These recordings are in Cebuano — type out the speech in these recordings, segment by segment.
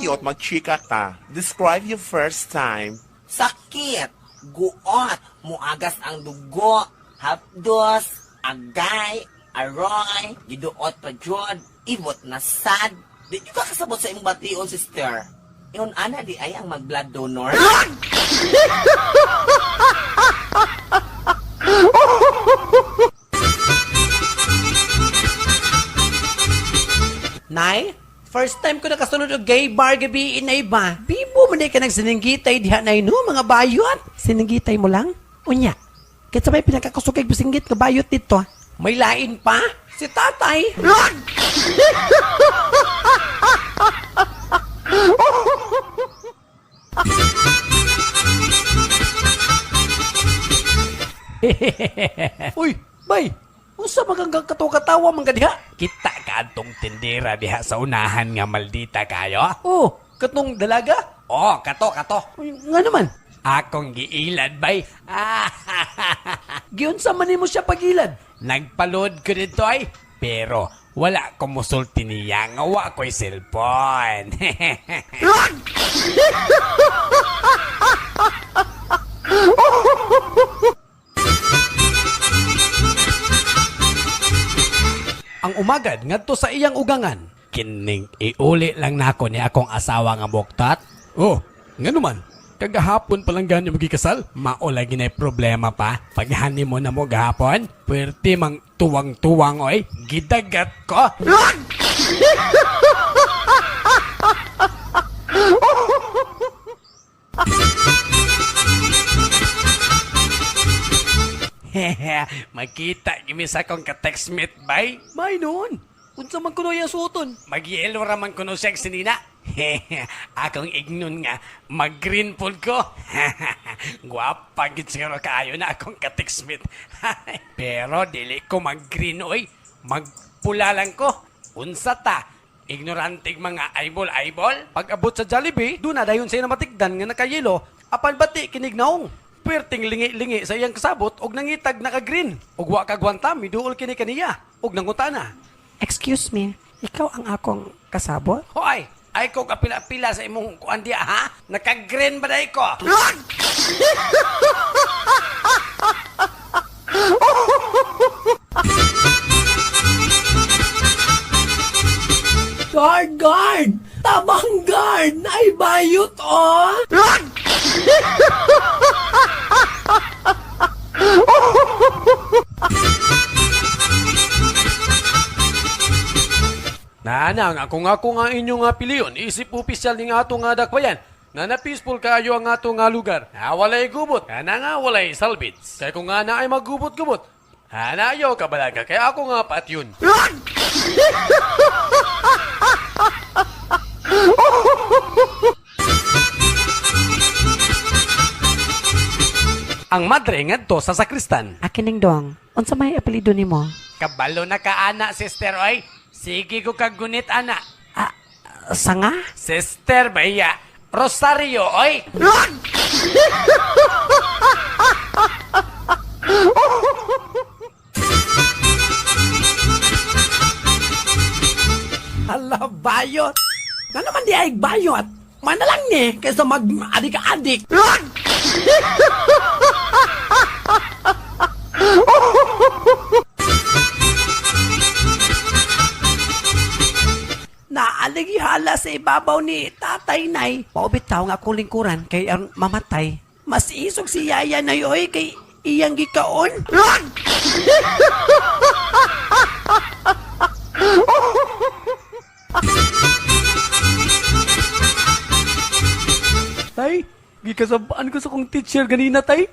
Padayon magchika ta. Describe your first time. Sakit, guot, muagas ang dugo, hapdos, agay, aroy, giduot pa jud, ibot na sad. Di ka kasabot sa imong bation, sister. Ingon ana di ay ang mag-blood donor. Nay, first time ko nakasunod og gay bar gabi inay ba? Bibo man di ka nagsininggitay diha nay no mga bayot. Sininggitay mo lang? Unya. Kitsa may pinakakusog kay bisinggit nga bayot dito. May lain pa? Si tatay. Uy, bay. Unsa maganggang katawa-katawa man ka diha? Kita ka atong tindera diha sa unahan nga maldita kayo. Oh, katong dalaga? Oh, kato kato. Uy, nga naman. Akong giilad bay. Ah, Giunsa man nimo siya pagilad. nagpaload ko dito ay. Pero wala ko musulti niya nga wa ko'y cellphone. Ang umagad ngadto sa iyang ugangan. Kining iuli lang nako ni akong asawa nga buktat. Oh, nga naman. Kagahapon pa lang gani magikasal. Mao lagi na problema pa. Paghani mo na mo gahapon, puwerte mang tuwang-tuwang oy. Gidagat ko. Makita gimi sa akong ka-textmate bay. May noon. Unsa man kuno iyang suoton? Magyelo ra man kuno siya sinina. Akong ignon nga, mag-green pool ko. Gwapa gid siguro kaayo na akong ka-textmate. Pero dili ko mag-green oy. Magpula lang ko. Unsa ta? Ignorantig mga eyeball-eyeball? Pag abot sa Jollibee, doon na dayon siya namatigdan nga nakayelo, apan bati kinig naong. Perting lingi-lingi sa iyang kasabot og nangitag naka-green. Og wa kagwanta miduol kini kaniya og nangutana. Excuse me, ikaw ang akong kasabot? Hoy, ay ko kapila-pila sa imong kuan diya ha? Naka-green ba day ko? Guard, guard! Tabang guard! Ay bayot oh! Nanang, ako nga ko nga inyo nga piliyon, isip opisyal ni nga ato nga dakbayan, nga na peaceful kaayo ang ato nga lugar. Na walay gubot, na nga walay salvage. Kaya kung nga na ay magubot-gubot, hanayo kabalaga, kaya ako nga pat yun. Ang madre ngadto sa sakristan. Akining dong, unsa may apelyido nimo? Kabalo na ka ana, sister oy. Sige ko kagunit ana. Ah, sanga? Sister baya. Rosario oy. Hala, bayot! Na naman di ay bayot! Mana lang ni, kaysa mag-adik-adik. Naalighala sa ibabaw ni Tatay Nay. Paubitaw nga akong lingkuran kay ang mamatay. Mas isog si Yaya Nay oy kay iyang gikaon. Tay, gikasabaan ko sa kong teacher ganina, tay.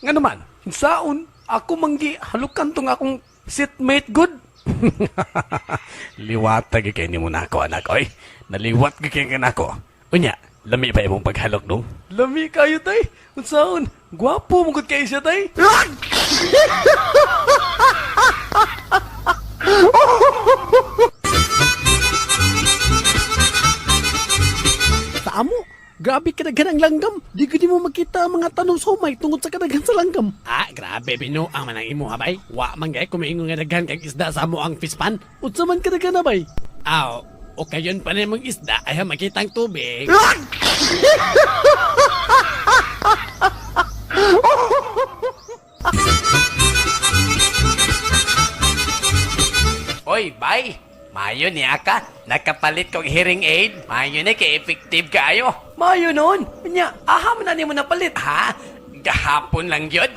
Nga naman, saon, ako manggi halukan tong akong seatmate good. Liwat gi kay nimo nako anak oy. Naliwat gi kay kanako. Unya, lami pa imong paghalok dong. Lami kayo, tay. Unsaon, gwapo mo gud kayo siya, tay. Sa amo, grabe kadaghan ang langgam. Di ko di mo makita ang mga tanom sa humay tungod sa kadaghan sa langgam. Ah, grabe bino ang manang imo ha bay. Wa man gay kumiingon nga daghan kag isda sa amo ang fish pan. Unsa man kadaghan na bay? Aw, O kayon pa na mong isda ay makitang tubig. Oy, bay! Mayo niya ka. Nakapalit kog hearing aid. Mayo na kay effective kaayo. Maayo noon. Unya, aha man na nimo napalit. Ha? Gahapon lang yun?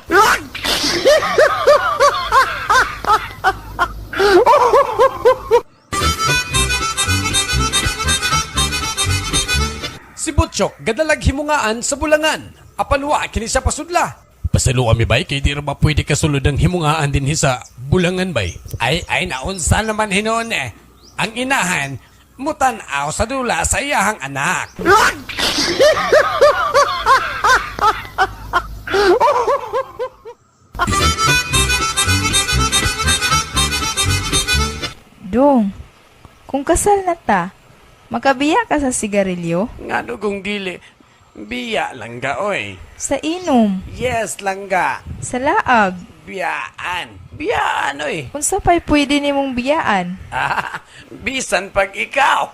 Si Butchok gadalag himungaan sa bulangan. Apan wa kini siya pasudla. Pasalo kami bay kay di ra ba pwede kasulod ang himungaan dinhi sa bulangan bay. Ay, ay, naunsa naman hinoon eh. Ang inahan, mutan-aw sa dula sa iyahang anak. Dong, kung kasal na ta, makabiya ka sa sigarilyo? Ngano kung dili, biya langga oy. Sa inom? Yes, langga. Sa laag? Biyaan. Biyaan oy. Unsa pa'y pwede nimong biyaan? Ah, bisan pag ikaw.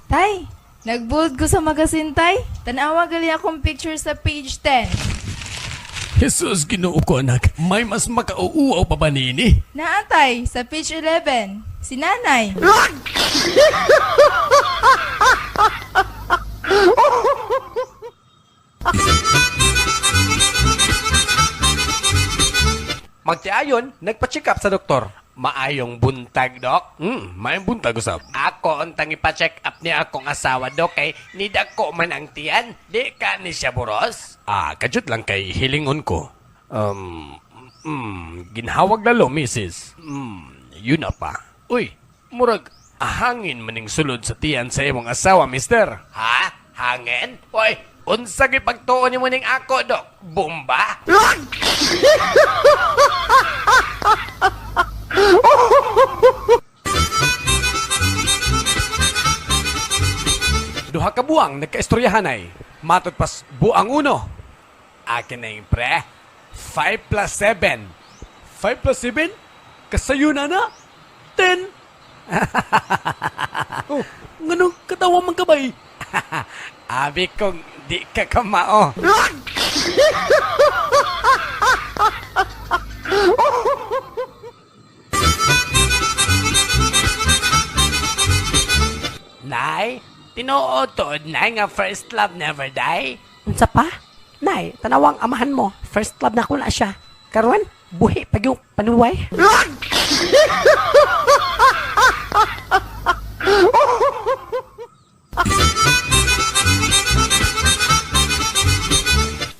Tay, nagbold ko sa magasin, tay. Tanawa gali akong picture sa page 10. Jesus, Ginoo ko anak, may mas makauuaw pa ba nini? Naa, tay, sa page 11. Si nanay. Magtiayon, nagpa-check up sa doktor. Maayong buntag, dok. Maayong buntag usab. Ako untang ipa-check up ni akong asawa, dok, kay nidako man ang tiyan. Di ka ni siya buros. Ah, kadyot lang kay hilingon ko. Ginhawag lalo, misis. Yun na pa. Uy, murag hangin maning sulod sa tiyan sa imong asawa, mister. Ha? Hangin? Uy, unsa gyud pagtuon nimo ning ako, dok? Bomba? Duha ka buang nagkaistoryahanay. Matod pas buang uno. Akin na yung pre. 5 plus 7. 5 plus 7? Kasayo na na. 10. Oh, nganong katawa man ka bay? Abi kong di ka kamao. Nay, tinuod tuod nay nga first love never die. Unsa pa? Nay, tanawang amahan mo. First love na ko na siya. Karon, buhi pag yung panuway.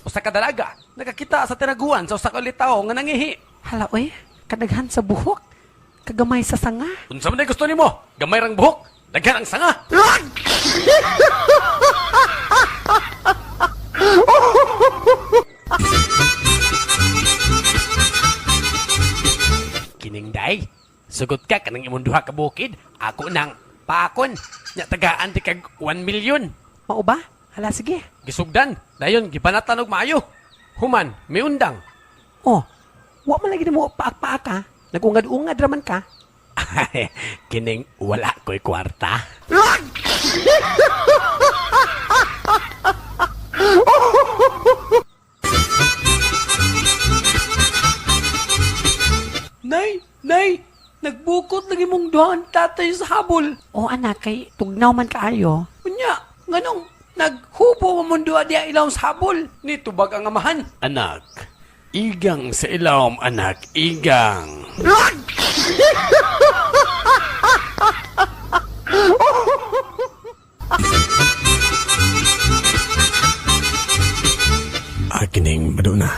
Usa ka dalaga, nakakita sa tinaguan sa usa ka litaw nga nangihi. Hala oy, kadaghan sa buhok. Kagamay sa sanga. Unsa man day gusto nimo? Gamay rang buhok, daghan ang sanga. Kining day, sugot ka kanang imong duha ka bukid, ako nang paakon. Nya tagaan ti kag 1 million. Mao ba? Hala sige. Gisugdan, dayon gibanatan og maayo. Human, miundang. Oh, wa man lagi nimo paak-paak ka. Nagungad-ungad raman ka. Ay, kining wala ko'y kwarta. Nay, nay, nagbukot lagi mong duhan tatay sa habol. Oh anak, kay tugnaw man kaayo. Unya, nganong naghubo man mong duha diya ilawom sa habol. Nitubag ang amahan. Anak, igang sa ilawom anak, igang. Akining maduna.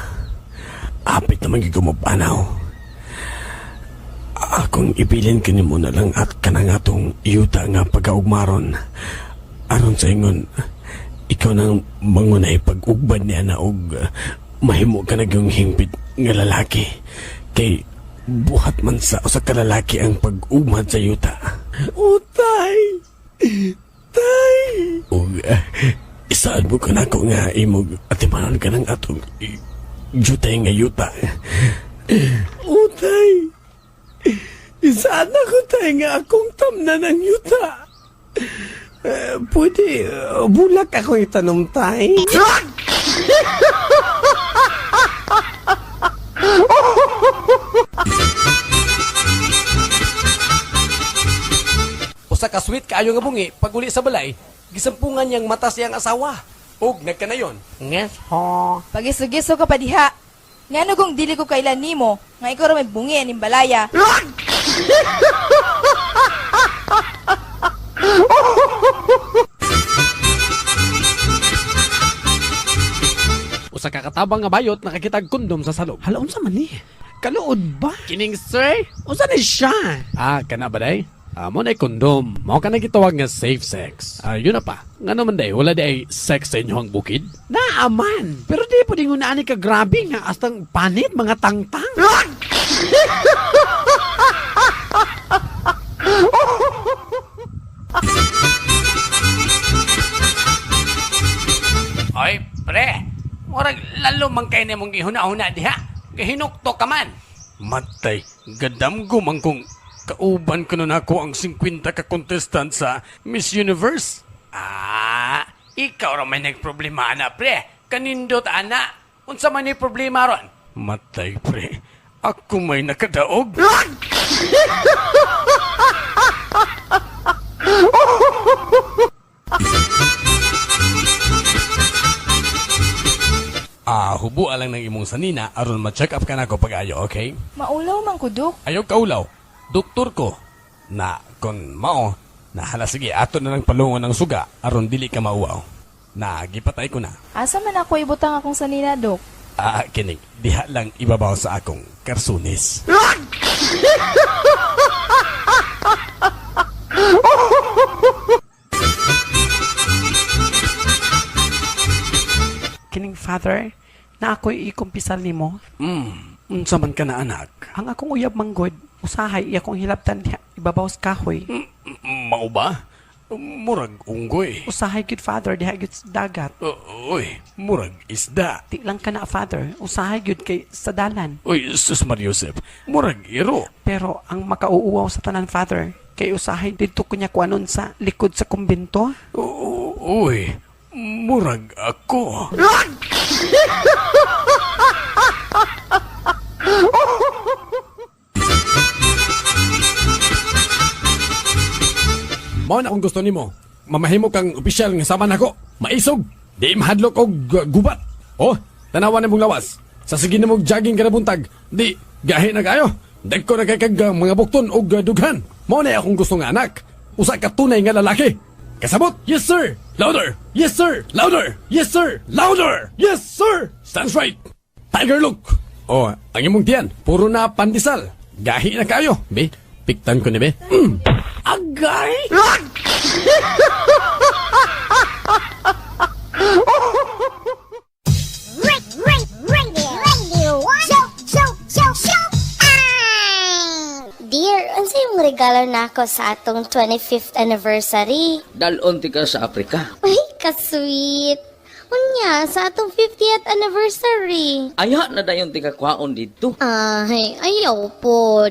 Apit naman gigumabanaw. Akong ibilin kini mo na lang at kanang atong yuta nga pagkaugmaron. Aron sa ingon, ikaw nang mangunay pag-ugbad niya na og mahimo ka na yung hingpit nga lalaki. Kay buhat man sa usa ka lalaki ang pag-ugmad sa yuta. O tay! Tay! Og Isaad mo ka nako nga imog atimanon ka ng atong jutay nga yuta. Utay! Isaad na ko tayo nga akong tamnan ang yuta. Eh, pwede, bulak ako itanom tay. Usa ka sweet kaayo nga bungi paguli sa balay, gisampungan niyang mata siyang asawa. Ug nagkanayon. Yes ho. Pagiso-giso ka pa diha. Ngano kung dili ko kailan nimo, nga ikaw ra may bungi aning balaya. Usa ka katabang nga bayot nakakitag kondom sa salog. Hala, unsa man ni? Kaluod ba? Kining sir? Unsa ni siya? Ah, kana ba day? Ah, mo na kondom. Mao ka na gitawag nga safe sex. Ah, yun na pa. Ngano man day, wala day sex sa inyong bukid? Naaman. Pero di po din ni ka grabe nga astang panit mga tangtang. Oy, pre. Murag lalo man kay nimong gihuna-huna diha. Gihinukto ka man. Matay, gadam man kung kauban ko na nako ang 50 ka contestant sa Miss Universe. Ah, ikaw ra may nagproblema na, pre. Kanindot ana. Unsa man ni problema ron? Matay, pre. Ako may nakadaog. Ah, hubo lang ng imong sanina aron ma-check up ka nako pag-ayo, okay? Maulaw man ko, Dok. Ayaw kaulaw. Doktor ko. Na kon mao, na hala sige ato na lang palungon ng suga aron dili ka mauwaw. Na gipatay ko na. Asa man ako ibutang akong sanina, Dok? Ah, kining diha lang ibabaw sa akong karsunis. Kining father, na ako'y ikumpisal nimo. Unsa man ka na anak? Ang akong uyab manggod, usahay iya akong hilabtan diha ibabaw sa kahoy. Mao ba? Murag unggoy. Usahay gyud father diha gyud sa dagat. Uy, murag isda. Di lang ka na father, usahay gyud kay sa dalan. Uy, sus Mariusep, murag iro. Pero ang makauuwaw sa tanan father, kay usahay didto ko niya kuanon sa likod sa kumbento. Uy, murag ako. Mao na kung gusto nimo. Mamahimo kang opisyal nga sama nako. Maisog, di mahadlok og gubat. Oh, tanawan na mong lawas. Sa sige na mong jogging kada buntag, di gahi na kayo. Dagko na kay kag mga bukton og dughan. Mao na akong gusto nga anak. Usa ka tunay nga lalaki. Kasabot? Yes sir. Louder. Yes sir. Louder. Yes sir. Louder. Yes sir. Stands right. Tiger look. Oh, ang imong tiyan, puro na pandesal. Gahi na kayo. Be, piktan ko ni be. Agay! Radio, Joke, joke, joke, joke. Ah! Dear, unsa yung regalo nako sa atong 25th anniversary? Dalon ti ka sa Afrika. Uy, ka-sweet. Unya, sa atong 50th anniversary. Aya na dayon ti ka kwaon didto. Ay, ayaw po.